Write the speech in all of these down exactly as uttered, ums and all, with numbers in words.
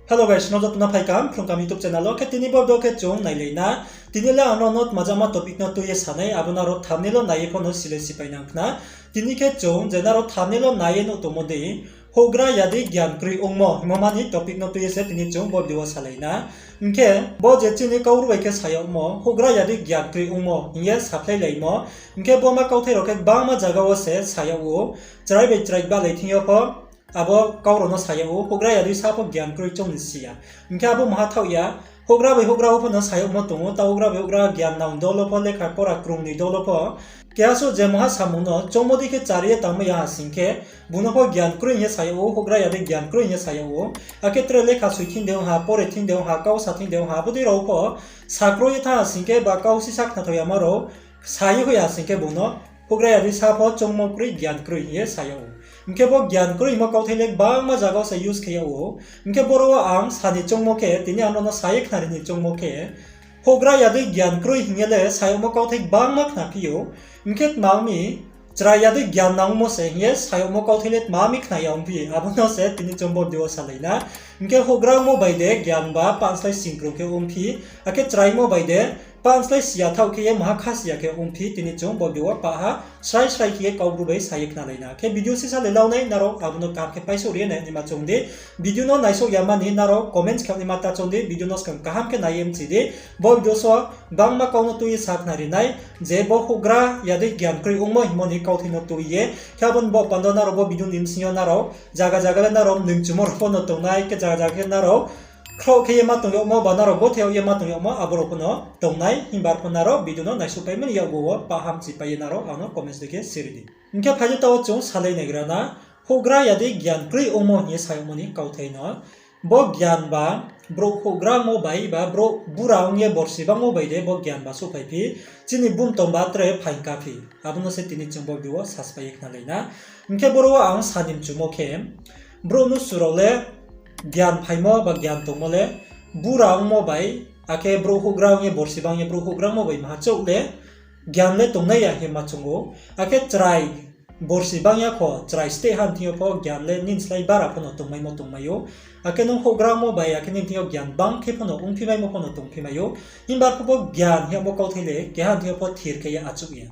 Hello guys, nrao joto no phaikam Phrungkam YouTube channel wo. Khe tini bo video khe chung nailai na. Tini le ang nrao no tmajama topic no tui ye sa nai, abo nrao thumbnail wo nai ye pho no silai sipai nang khna. Tini khe chung je nrao thumbnail wo nai ye nuh tongmo dei, houhgra ya dei gyan kroi ongmo hingmo ma ni topic no tui ye se tini chung bo video wo salai na. Hing khe bo je chini Kaubru bai khe sa yagmo, houhgra ya dei gyan kroi ongmo hing ye saphlailaimo. Hing khe bo ma kauthai rao khe gbangma zaga wo se sa yag ou, chrai bai chrai bahlai thing yo pho abo kau rao no sa yag ou, houhgra ya dei sa pho gyan kroi choung ni si ya. Hing khe abo maha thaoh ya, houhgra bai houhgra wo pho no sa yagmo tong ou, taoh houhgra bai houhgra gyan nang dol wo pho, lekha pora krung ni dol wo pho. Keha suh je maha samung no choungmo dei khe chari ye tangmai ya ha sing khe, bung no pho gyan kroi hing ye sa yag ou, houhgra ya dei gyan kroi hing ye sa yag ou. Akhe tre lekha soi thing de ong ha, pore thing de ong ha, kau sa thing de ong ha, abo dei rao pho sakroi ye thanng ha sing khe ba kau sisa khnathao yama rao sa ye hoih ha sing khe bung no houhgra ya dei sa pho choungmo kroi, gyan kroi hing ye sa yag ou. Hing khe bo gyan kroi hingmo kauthai le gbangma zaga wo se use khe yag ou. Hing khe boro wo ang sa ni choungmo khe, tini ang nrao no sa ye khnari ni choungmo khe, houhgra ya dei gyan kroi hing ye le sa yagmo kauthai gbangma khnaphi ou. Hing khe tma ong mi, chrai ya dei gyan nangmo se hing ye sa yagmo kauthai le tma mi khna ya ongphi, abo no se tini chung bo video wo salai na. Hing khe houhgra ongmo bai de gyan ba pah slái singkrung khe ongphi, akhe chraimo bai de pah slái si ya thaoh khe ye maha kha si ya khe ongphi, tini chung bo video wo pah ha srai srai khe ye Kaubru bai sa ye khnalai na. Khe video sisa le lau nai, nrao abo no kaham khe paisouh ri ye nai naima choung di. Video no naisouh yama ni nrao comments khe naima ta choung di, video no skang kaham khe nai ye mchi di. Bo video so gbangma kau no tui ye sa khnari nai, je bo houhgra ya dei gyan kroi ongmo hingmo ni kauthai no tui ye. Khe abo ni baoh panda nrao bo video ni bsing yo nrao zaga zaga le nrao noingchumo rao pho no tongnai, khe zaga zaga khe nrao khroh khe ye ma tong yagmo ba nrao gothe yag ye ma tong yagmo abo rao pho no tongnai, himba arphuh nrao video no naisouhpaimo ni yakgu wo pah hamchipai ye nrao ang no comments dei khe siri di. Hing khe phai di, taoh chung salai naigra na, houhgra ya dei gyan kroi ongmo hing ye sa yagmo ni kauthai no. Bo gyan ba brouh houhgra ongmo bai ba brouh bura ong ye borsi bangmo bai de bo gyan ba souhphaiphi, chini bumtong ba tre phaing kaphi, abo no se tini chung bo video wo saspai ye khnalai na. Hing khe boro wo ang sa ni mchumo khe, brouh mnusu rao le gyan phaimo ba gyan tongmo le bura ongmo bai, akhe brouh houhgra ong ye borsi bang ye brouh houhgra ongmo bai maha chouh le gyan le tongnai ya hing ye ma choung ou. Akhe chrai borsi bang ya kho, chrai steh ha ni thing yo pho gyan le nini slái bara pho no tongmaimo tongmai ou. Akhe nung houhgra ongmo bai, akhe nini thing yo gyan bang khe pho no ongphimaimo pho no tongphimai ou. Himba arphuh bo gyan hing yagmo kauthai le keha ni thing yo pho thir khe ye achouh ya.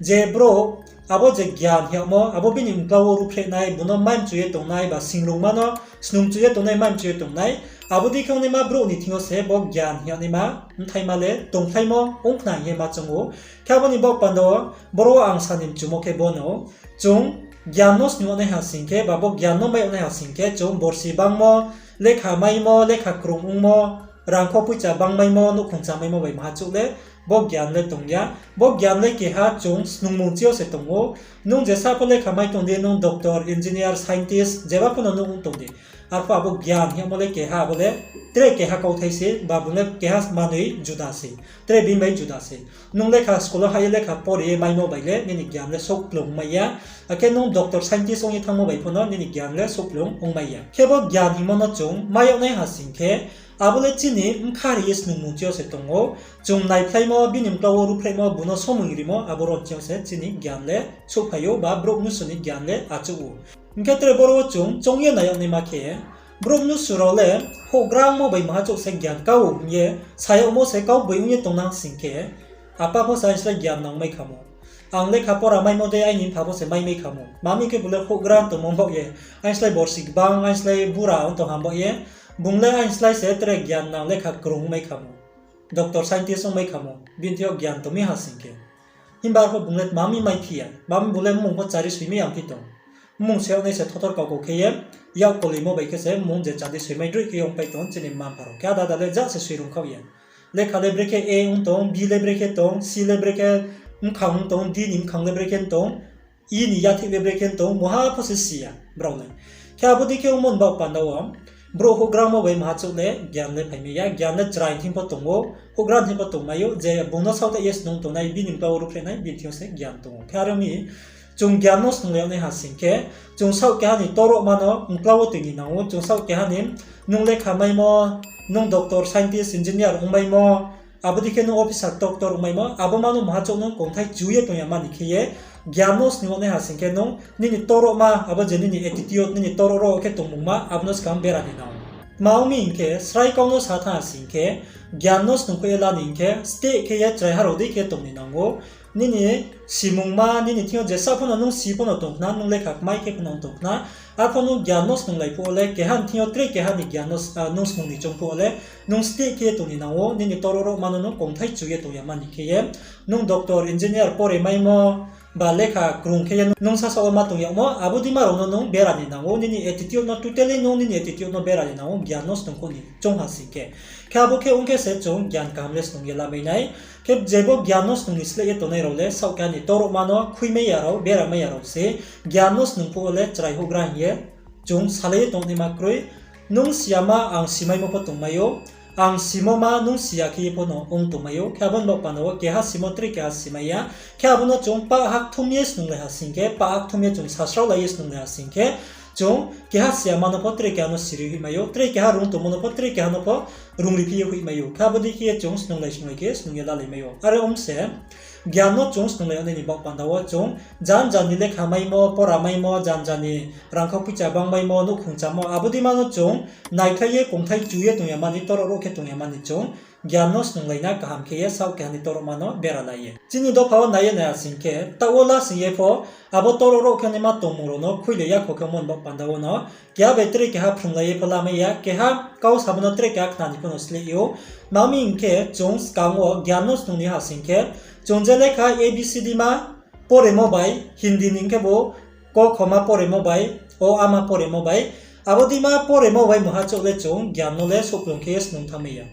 Je brouh abo je gyan hing yagmo, abo bini mkla wo ruhphreh nai, bung no mai mchu ye tongnai, ba singrungma no snung mchu ye tongnai, mai mchu ye tongnai, abo dei khe ongnaima brouh ni thing yo se bo gyan hing yagnaima bthaima le tongphlaimo ong khna hing ye ma choung ou. Khe abo ni baoh panda wo boro wo ang sa ni mchumo khe bo no, chung gyan no snung yagnai ha sing khe, ba bo gyan no mai yagnai ha sing khe, chung borsi bangmo, lekha maimo, lekha krung ongmo, rangkho poicha bangmaimo, nouhkhong chamaimo bai maha chouh le bo gyan le tong ya. Bo gyan le keha chung snungmung chi yo se tong ou. Nung jesa pho lekha mai tong di, nung doctor, engineer, scientist, jeba pho no nung ong tong di, arphuh abo gyan hing yagmo le keha, abo le tre keha kauthai se, ba bung le keha manoi juda se, tre bini bai juda se. Nung lekha school wo hai ye lekha pore ye maimo bai le nini gyan le souhplung ongmai ya. Akhe nung doctor, scientist ong ye thanngmo bai pho no nini gyan le souhplung ongmai ya. Khe bo gyan hingmo no chung mai yagnai ha sing khe, abo le chini bkha ri ye snungmung chi yo se tong ou. Chung naiphlaimo, bini mkla wo ruhphraimo, bung no somung rimo, abo ron chi yo se chini gyan le souhphai ou, ba brouh mnusu ni gyan le achouh ou. Hing khe tre boro wo chung choung ye nai yagnaima khe, brouh mnusu rao le houhgra ongmo bai maha chouh se gyan kau hing ye sa yagmo se kau boi ong ye tongnang sing khe, apa pho se aini slái gyan nang mai khamo. Ang lekha pora maimo dei aini mpha pho se maimai khamo. Tma hing khe bung le houhgra tongmo baoh ye, aini slái borsi gbang, aini slái bura ong tong ham baoh ye, bung le aini slái se tre gyan nang lekha krung ongmai khamo, doctor, scientist ongmai khamo, bini thing yo gyan tong mi ha sing khe. Himba arphuh bung le tma mi maiphi ya, tma mi bung le mmung pho chari soimai ya ongphi tong. Mmung se yagnai se thothor kau kau khe ye, yak koloimo bai khe se mmung je chadi soimai droih khe ye ongpai tong chini mma mpha rao. Khe ada ada le ja se soi rung khaoh ya. Lekha le brekhe A ong tong, B le brekhe tong, C le brekhe mkhang ong tong, D ni mkhang le brekhe tong, E ni yathih le brekhe tong, mungha pho se si ya brao le. Khe abo dei khe ongmo ni baoh panda wo, brouh houhgra ongmo bai maha chouh le gyan le phaimai ya, gyan le chrai thing pho tong ou, houhgra thing pho tongmai ou, je bung no saohthaih ye snung tongnai, bini mkla wo ruhphrehnai, bini thing yo se gyan tong ou. Khe are ong mi, chung gyan no snung le yagnai ha sing khe, chung saoh keha ni torohma no mkla wo tui ni nang ou, chung saoh keha ni nung lekha maimo, nung doctor, scientist, engineer ongmaimo, abo dei khe nung officer, doctor ongmaimo, abo ma no maha chouh nung kongthai chu ye tong ya mani khe ye, gyan no snung yagnai ha sing khe nung nini torohma, abo je nini attitude, nini toroh ro khe tongmungma, abo no skang bera ni nang ou. Tma ong mi hing khe, srai kau no sa thanng ha sing khe, gyan no snung khe ye la ni hing khe, steh khe ye chraiha rao dei khe tong ni nang ou. Nini simungma, nini thing yo jesa pho no nung si pho no tong khna, nung lekha kmai khe pho no tong khna. Arphuh nung gyan no snunglai phuh wo le, keha ni thing yo tre keha ni gyan no, ah, nung snung ni choung phuh wo le, nung steh khe ye tong ni nang ou, nini toro rao ma no nung kongthai chu ye tong ya mani khe ye. Nung doctor, engineer pore maimo, ba lekha krung khe ye nung sasaoh wo ma tong yagmo, abo deima rao no nung bera ni nang ou, nini attitude no totally nung nini attitude no bera ni nang ou, gyan no snung kho ni choung ha sing khe. Khe abo khe ong khe se chung gyan kaham le snung ye lamai nai. Khe jebo gyan no snung ni sleh ye tongnai rao le, saohka ni toro ma no khuimai ya rao, bera mai ya rao se, gyan no snung phuh wo le chrai houhgra hing ye chung salai ye tongnaima kroi. Nung siyama ang simaimo pho tongmai ou, ang simo ma nung siya khe ye pho no ong tongmai ou. Khe abo ni baoh panda wo keha simo tre keha simai ya. Khe abo no chung pah ha kthum ye snunglai ha sing khe, pah ha kthum ye chung sasraolai ye snunglai ha sing khe, chung keha siyama no pho tre keha no siri hoihmai ou, tre keha rung tongmo no pho tre keha no pho rung ri phi ye hoihmai ou. Khe abo dei khe ye chung snunglai snunglai khe snung ye lalai mai ou. Are ong se, gyan no chung snunglai yag nai ni baoh panda wo chung jan jan ni lekha maimo, pora maimo, jan jan ni rangkhau poicha bang maimo, nouhkhong chámo, abo deima no chung naikhlai ye kongthai chu ye tong ya mani, toro rao khe tong ya mani chung gyan no snunglai na kaham khe ye saoh keha ni toro ma no bera lai ye. Chini dopha wo nai ye nai ha sing khe, taoh wo lasing ye pho, abo toro rao khe naima tongmung rao no khuilai ya kho khe mo ni baoh panda wo no, keha bai tre keha phrunglai ye pho lamai ya, keha kau samo no tre keha khna ni pho no sleh ou. Tma mi hing khe, chung skang wo gyan no snung ni ha sing khe, chung je lekha A B C D ma poremo bai, Hindi ni hing khe bo ko kho ma poremo bai, o a ma poremo bai, abo deima poremo bai mungha chouh le chung gyan no le souhplung khe ye snung thanngmai ya.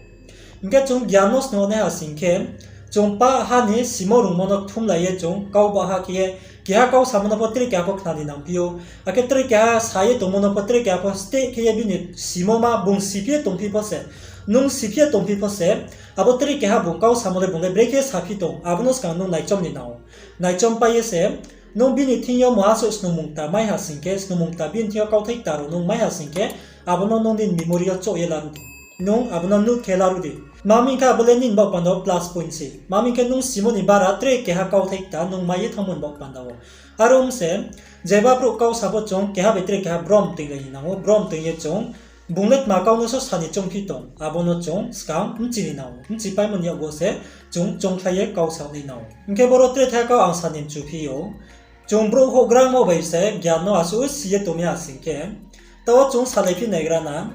Hing khe chung gyan no snung nai ha sing khe, chung pah ha ni simo rungmo no kthumlai ye chung kau baha khe ye, keha kau samo no pho tre keha pho khna ni nangphi ou, akhe tre keha sa ye tongmo no pho tre keha pho steh khe ye bini simo ma bung siphi ye tongphi pho se, nung siphi ye tongphi pho se, abo tre keha bung kau samo le bung le brekhe saphi tong, abo no skang nung naichom ni nang ou. Naichom pai ye se, nung bini thing yo mungha souh snungmung kta mai ha sing khe, snungmung kta bini thing yo kauthai kta rao nung mai ha sing khe, abo no nung nini memory yo chouh ye laruh di. Nung abo no note khe laruh di. Tma mi hing khe abo le nini baoh panda wo plus point se. Tma mi hing khe nung simo ni bara tre keha kauthai kta nung mai ye thanngmo ni baoh panda wo. Are ong se, jeba brouh kau sa pho chung keha bai tre keha brom toinglai ni nang ou, brom toing ye chung, bung le tma kau no so sa ni choungphi tong, abo no chung skang bchi ni nang ou. Bchipaimo ni yakgu se chung choungkhlai ye kau sa nai nang ou. Hing khe boro tre thai kau ang sa ni mchu phi ou. Chung brouh houhgramo bai se gyan no asuh si ye tong mi ha sing khe, taoh wo chung salai phi naigra na,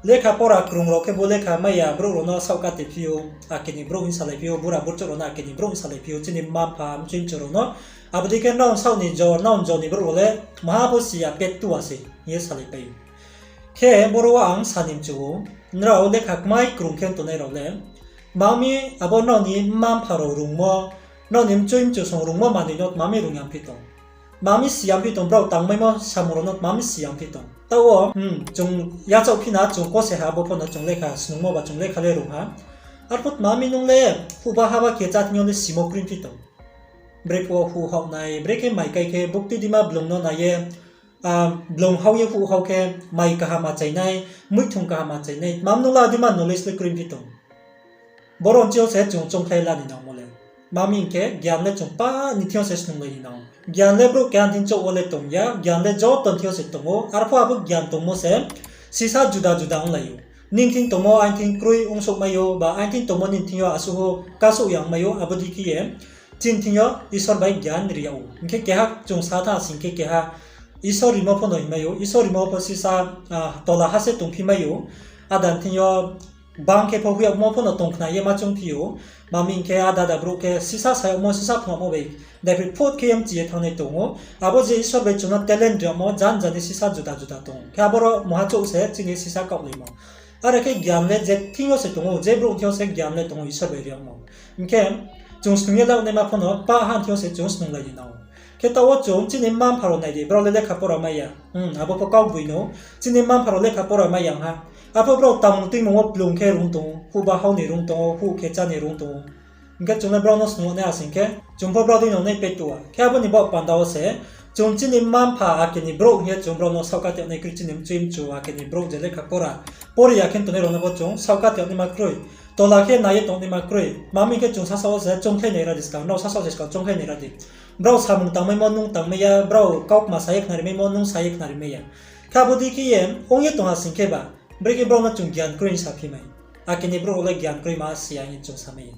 lekha pora krung rao khe bo lekha mai ya brouh rao no saohkate phi ou, ake ni brouh hing salai phi ou, bura burchouh rao no ake ni brouh hing salai phi ou, chini mma-mpha, mchoi-mchu rao no. Abo dei khe nrao saoh ni jo, nrao jo ni brouh rao le maha pho si ya, pet tua se hing ye salaipai ou. Khe boro wo ang sa ni mchu ou, nrao lekha kmai krung khe tongnai rao le, tma mi abo nrao ni mma-mpha rao rungmo, nrao ni mchoi-mchu song rungmo manoi no tma mi rung ya phi tong? Tma mi si ya phi tong, brao tangmaimo samung rao no tma mi si ya phi tong? Taoh wo, hmm, chung yachaoh phi na, chung kose ha, bo pho no chung lekha snungmo ba chung lekha le rung ha. Arphuh tma mi nung le huhba haba khe chá thing yo le simo kroi phi tong? Bre phuh wo huh hao nai, bre khe mai kai khe, buktui dima blung no nai ye, ah, blung hao ye huh hao khe, mai kaham achai nai, muithung kaham achai nai, tma mi nung le dima knowledge le kroi phi tong? Boro nching yo se chung choungkhlai la ni nangmo le. Tma mi hing khe, gyan le chung pa ni thing yo se snunglai ni nang ou. Gyan le brouh keha ni thing chouh wo le tong ya, gyan le joto ni thing yo se tong ou, arphuh abo gyan tongmo se sisa juda juda onglai ou. Nini thing tongmo aini thing kroi ongsouhmai ou, ba aini thing tongmo nini thing yo asuh ou kasouh yangmai ou, abo dei khe ye chini thing yo Isor bai gyan ri yag ou. Hing khe keha chung sa tha sing khe keha Isor rimo pho no hingmai ou, Isor rimo pho sisa, ah, tola ha se tongphi mai ou. Ada ni thing yo bang khe pho hoih yagmo pho no tong khna ye ma choungphi ou. Tma mi hing khe ada ada brouh khe sisa sa yagmo, sisa phrungmo bai daiphroi phut khe ye mchi ye thanngnai tong ou. Abo je Isor bai chung no talent ri yagmo, jan jan ni sisa juda juda tong ou. Khe aboro mungha chouh se chini sisa kaohlaimo. Are khe gyan le je thing yo se tong ou, je brouh thing yo se gyan le tong ou Isor bai ri yagmo. Hing khe chung snung ye la naima pho no pa ha ni thing yo se chung snunglai ni nang ou. Khe taoh wo chung chini mma-mpha rao nai di, brao le lekha pora mai ya. Hmm, abo pho kaugboi no. Chini mma-mpha rao lekha pora mai ya ong ha. Arphuh brao tangmung tuimung wo blung khe rung tong ou, huhba hao ni rung tong ou, huh khe chá ni rung tong ou. Hing khe chung le brao no snung nai ha sing khe, chung pho brao dei no nai petu a. Khe abo ni baoh panda wo se, chung chini mma-mpha ake ni brouh hing ye chung brao no saohkate yag nai kroi, chini mchoi-mchu ake ni brouh je lekha pora pori ya khe tongnai rao no pho chung saohkate yag naima kroi. Tola khe nai ye tongnaima kroi. Tma mi hing khe chung sasaoh wo se choungkhlai nai ra di skang, nrao sasaoh se skang choungkhlai nai ra di. Brao samung tangmaimo nung tangmai ya, brao kaukma sa ye khnarimaimo nung sa ye khnari mai ya. Khe abo dei khe ye ong ye tong ha sing khe ba, Brekhe brao no chung gyan kroi hing saphi mai. Ake ni brouh rao le gyan kroima si ya hing chung samai.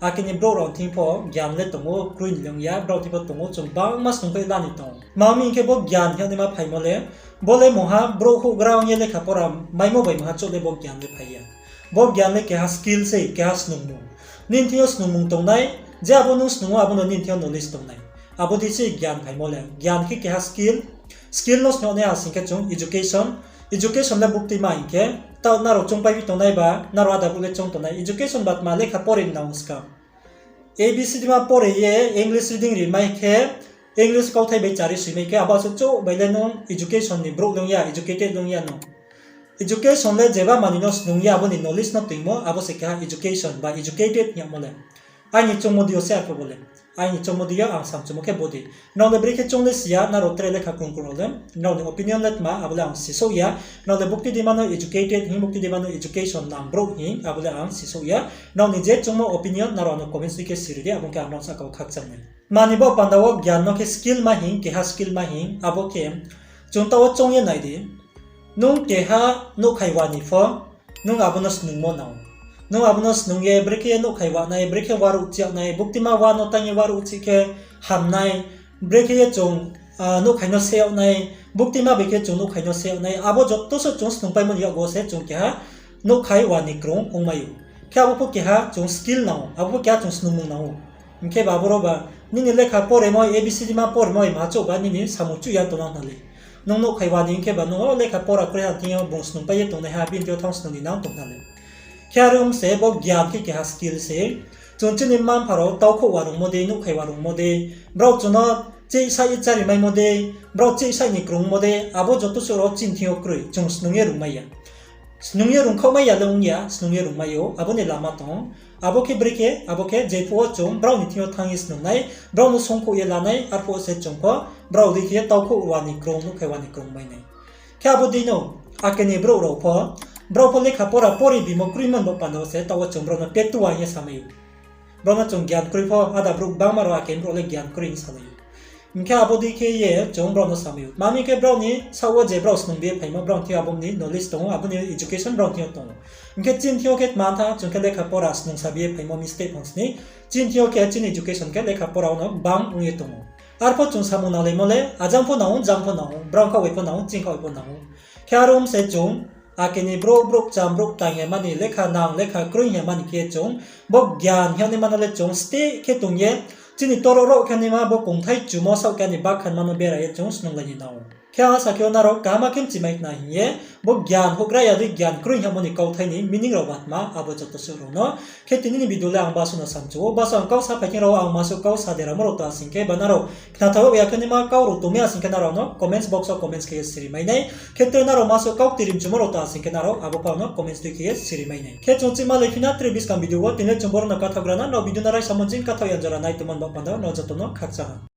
Ake ni brouh rao thing pho gyan le tong ou, kroi ni le ong ya, brao thing pho tong ou, chung bangma snungpai la ni tong ou. Tma hing khe bo gyan hing naima phaimo le, bo le mungha brouh houhgra ong ye lekha pora maimo bai mungha chouh le bo gyan le phai ya. Bo gyan le keha skill sei, keha snungmung. Nini thing yo snungmung tongnai, je abo nung snung ou abo no nini thing yo knowledge tongnai. Abo dei se gyan phaimo le, gyan khe keha skill, skill no snoh nai ha sing khe chung education, education le bukti ma hing khe, taoh nrao choungpai bi tongnai ba, nrao ada brouh le choung tongnai, education ba tma lekha pore nang skang. A B C D ma pore ye, English reading ri mai khe, English kauthai bai chari sui mai khe, abo asuh chouh bai le nung education ni brouh le ong ya, educated le ong ya nung. Education le jeba manoi no snung ye abo ni knowledge no toingmo, abo se keha education ba educated hing yagmo le. Aini choungmo dei yo se arphuh bo le. Aini choungmo dei yo ang samchumo khe bo dei. Nrao le brekhe choung le si ya, nrao tre lekha krung krung rao le. Nrao ni opinion le tma, abo le ang sisouh ya. Nrao le bukti dei ma no educated hing, bukti dei ma no education nang brouh hing, abo le ang sisouh ya. Nrao ni je choungmo opinion, nrao ano comments dei khe siri di, abo khe ang nrao sahka wo khakchang nai. Tma ni bo panda wo gyan no khe skill ma hing, keha skill ma hing, abo khe chung taoh wo choung ye nai di. Nung keha nouhkhai wa ni pho, nung abo no snungmo nang ou. Nung abo no snung ye, brekhe ye nouhkhai wa nai, brekhe waruh chih yag nai, buktima wa no tang ye waruh chih khe ham nai, brekhe ye chung, ah, nouhkhai no se yag nai, buktima bai khe chung nouhkhai no se yag nai, abo joto suh chung snungpaimo ni yakgu wo se chung keha nouhkhai wa ni krung ongmai ou. Khe abo pho keha chung skill nang ou, abo pho keha chung snungmung nang ou. Hing khe ba abo rao ba, nini lekha poremo, A B C D ma poremo, ma chouh ba nini samung chuh ya tongnang na le. Nung nouhkhai wa ni hing khe ba nung o lekha pora kroi ha thing yo bung snungpai ye tongnaiha, bini thing yo thanng snung ni nang tong na le. Khe are ong se bo gyan khe keha skill se. Chung chini mma-mpha rao taukhouh wa rungmo dei, nouhkhai wa rungmo dei, brao chung no chehsaih ye chári maimo dei, brao chehsaih ni krungmo dei, abo joto suh rao chini thing yo kroi, chung snung ye rungmai ya. Snung ye rungkhaohmai ya le ong ya, snung ye rungmai ou, abo ni lama tong ou. Abo khe brekhe, abo khe jephuh wo chung brao ni thing yo thanng ye snung nai, brao no songkhouh ye la nai, arphuh wo se chung pho brao dei khe ye taukhouh wa ni krung, nouhkhai wa ni krung mai nai. Khe abo dei no, ake ni brouh rao pho, brao pho lekha pora pore bimo kroimo ni bo panda wo se, taoh wo chung brao no petua hing ye samai ou. Brao no chung gyan kroi pho, ada brouh gbangma rao ake ni brouh le gyan kroi hing salai ou. Hing khe abo dei khe ye chung brao no samai ou. Tma hing khe brao ni saoh wo je brao snung bi ye phaimo, brao ni thing yo abo ni knowledge tong ou, abo ni education brao ni thing yo tong ou. Hing khe chini thing yo khe tma tha, chung khe lekha pora snungsa bi ye phaimo mistake phangsni. Chini thing yo khe chini education khe lekha pora wo no gbang ong ye tong ou. Arphuh chung samung nanglaimo le, ajang pho nang ou, jang pho nang ou, brao khaoh bai pho nang ou, ching khaoh bai pho nang ou. Khe are ong se chung, ake ni brouh, brouh kcham, brouh ktaing hingmani, lekha nang, lekha kroi hingmani khe chung, bo gyan hing naima no le chung steh khe tong ye, chini toro rao khe naima bo kongthai chumo saoh khe ni bakhan ma no bera ye chung snunglai ni nang ou. Khe ang sa khe o nrao kaham khe mchimai khna hing ye, bo gyan houhgra ya dei gyan kroi hingmo ni kauthai ni meaning rao ba tma, abo joto suh rao no. Khe tini ni video le ang basuh no samchu ou, basuh ang kau saphai khe rao ang masuh kau sa deramo rao ta sing khe ba nrao khnatha ya khe naima kau rao tongmi ya sing khe nrao no comments box wo comments khe ye siri mai nai. Khe tre nrao masuh kau ktirimchumo rao ta sing khe nrao abo pha no comments tui khe ye siri mai nai. Khe chung chima le phi na tre buskang video wo, tini le chung boro no kathaohgra na, nrao video no raisamo jing kathaoh ya jora nai tongmo ni bo panda wo nrao joto no khakchang ha.